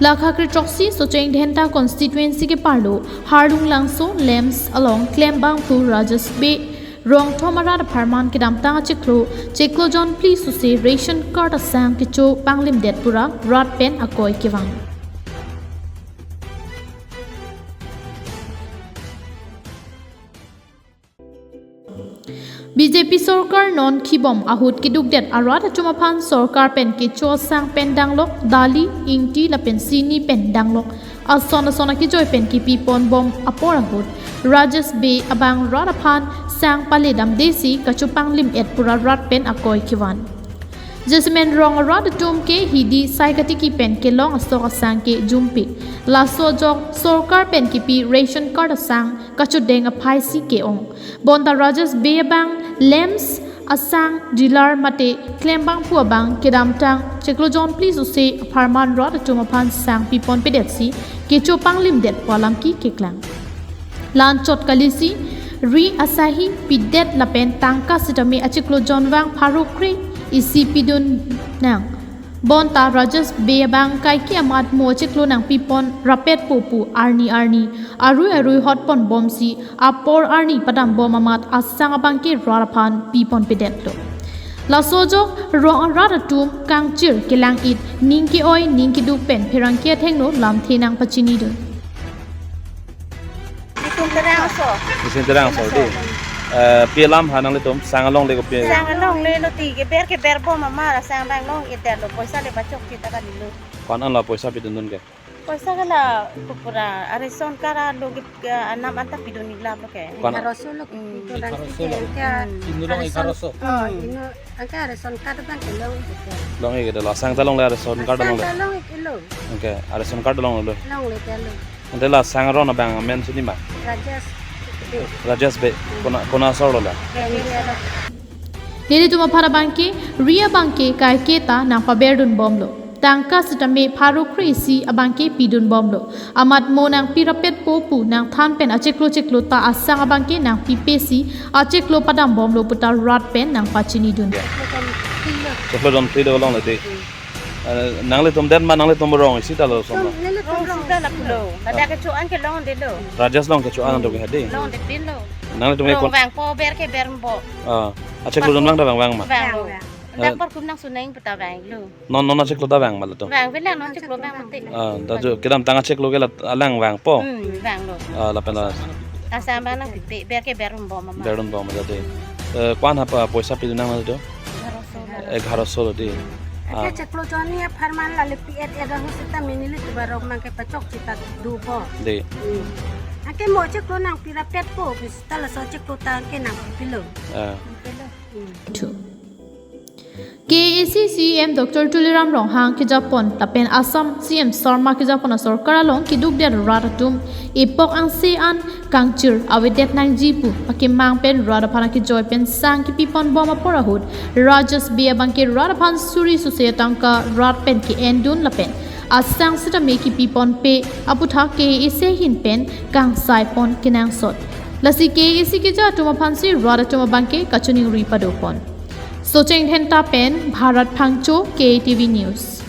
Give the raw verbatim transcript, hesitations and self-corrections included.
Lakha kre throksi Socheng Dhenta constituency keparlo Harlung Langso, LAMPS along klembangphu Rajesh Bey rong thom arat apharman kedamtang achiklo chiklo jonphli suse ration card asang kecho panglimdet pura rat pen akoi kevang. B J P sorkar non khibom ahut kedukdet arat atum aphan sorkar pen kecho asang pen danglok dali, ingti lapen sini pen danglok ason ason akejoi pen kepipon bom apor ahut Rajesh Bey abang rat aphan sang pale damdesi kacho panglim-et pura rat pen akoi kevan. Jasemen rong arat atum ke hidi sai katiki pen kelong asok asang ke jumpik. Laso ajok sorkar pen kepi ration card asang kachudeng aphai si ke-ong. Bonta Rajesh Bey abang LAMPS asang dealer mate klembangphu abang kedamtang chiklo jonphli suse apharman rat atum aphan sang piponpedetsi kecho panglimdet pu alam ke keklang. La-anchot kalisi ri asahi pidet lapen tangka sitame achiklo jonvang pharo kre isi pidun nang. Bonta Rajesh Bey abang kaike amat mo achiklo nangpipon rapetpo pu arni arni arui arui hotpon bomsi apor arni padam bom amat asang abang ke rat aphan piponpedetlo. Laso ajok rong arat atum kangchir kelang-it ning ke-oi ning keduk pen pherangke athengno lamthe nangpachinidun. Itum terang so. Isin terang so di. Eh, pi alam ha nanglitum sang alongle ko pi? Sang alongle lo ti keber keber bom mama la sang abang long-itdetlo, poisa le pachok chita kalilo. Ko-an an la poisa pidundun ke? Poisa ke la kupura a ration card alo ke, ke anam anta pidun iklap lo ke. Ko-an? Egaroso lo. Hmm. Pidun dan egaroso lo. Ke. Hmm. Inu long egaroso. Oh, inu angke a ration card abang ke long-itdetlo. Long-itdetlo, asang ta longle a ration card ta longle. Asang ta long-itlo. Oke, a ration card ta longle. Longle ta lo. Ante la sang aron abang amen sini ma? Rajesh Bey. Rajesh Bey. Kona, kona asor lo la? Bey, Bey lo. Nelitum aphan abang ke ri abang ke kaike ta nangpaberdun bomlo. Tangka sitame pharo kre isi abang ke pidun bomlo. Amat mo nangpi rapetpo pu nangthan pen achiklo chiklo ta asang abang ke nangpipesi achiklo padam bomlo puta rat pen nangpachinidun. Chiklo jonphli lo longle di. Eh, nanglitum det ma nanglitum rong isi ta lo som lo? Rong isi ta lapulo. Ladak kecho-an ke longdetlo. Rajesh along kecho-an do ke hadi. Longdetlo. Nanglitum ke rong kon vangpo, ber keber bom. Ah, achiklo jonvang ta vang vang ma? Vanglo. Eh. Dak parkum nangsuneng puta vanglo. Non non achiklo ta vang ma latum? Vangvelang, non chiklo vang mati. Ah, ta jo kedamtang achiklo ke la alang vangpo. Hmm, vanglo. Ah, lapen la. Asang abang nangpipe, ber keber bom mama. Berdun bom ma di. Eh, ko-an ha pa poisa pidun nang latum? Egaroso lo. Egaroso lo di. Ake ah. Chiklo jonni apharman lale pi-et-et ahut seta mini le tubarok mang ke pachok chita dupo. Di. Hmm. Ake mo chiklo nangpi rapetpo, pu seta laso chiklo ta ke nangpilo. Ah. Pilo. Hmm. Two. K A A C C E M Doctor Tuliram Ronghang kejapon lapen Assam C E M Sarma kejapon asorkar along kedukdet rat atum epok angse an kangchir avedet nangji pu pakemang pen rat aphan akejoi pen sang kepipon bom apor ahut Rajesh Bey abang ke rat aphan suri suse atangka rat pen ke-endun lapen asang sitame kepiponpe aputhak K A A C ahin pen kangsaipon kenangsot. Lasi K A A C keja atum aphansi rat atum abang ke kachiningri padopon. Socheng Dhenta pen Bharat Phangcho, K A T V News.